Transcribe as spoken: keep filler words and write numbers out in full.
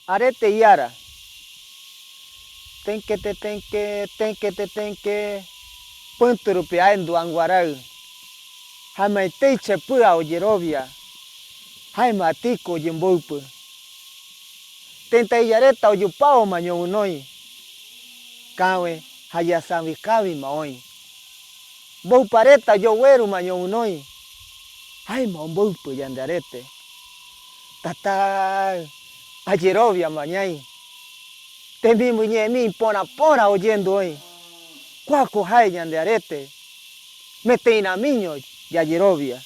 Arete iara. Tëkete tëke, tëkete tëke, pïtu rupi aendu anguarai. Jaema etei chepɨa oyerovia, jaema tiko oyemboɨpɨ. Tëta iyareta oyupao ma ñoguɨnoi, käwe jayasagui kavi ma oï. Mboupa reta yogueru ma ñoguɨnoi, jaema omboɨpɨ yande arete. Tataɨ, ayerovia ma ñai. Tembimbɨ ñee mii pöra pöra oyendu oï. Kua ko jae ñande arete. Metei ramiño yayerovia.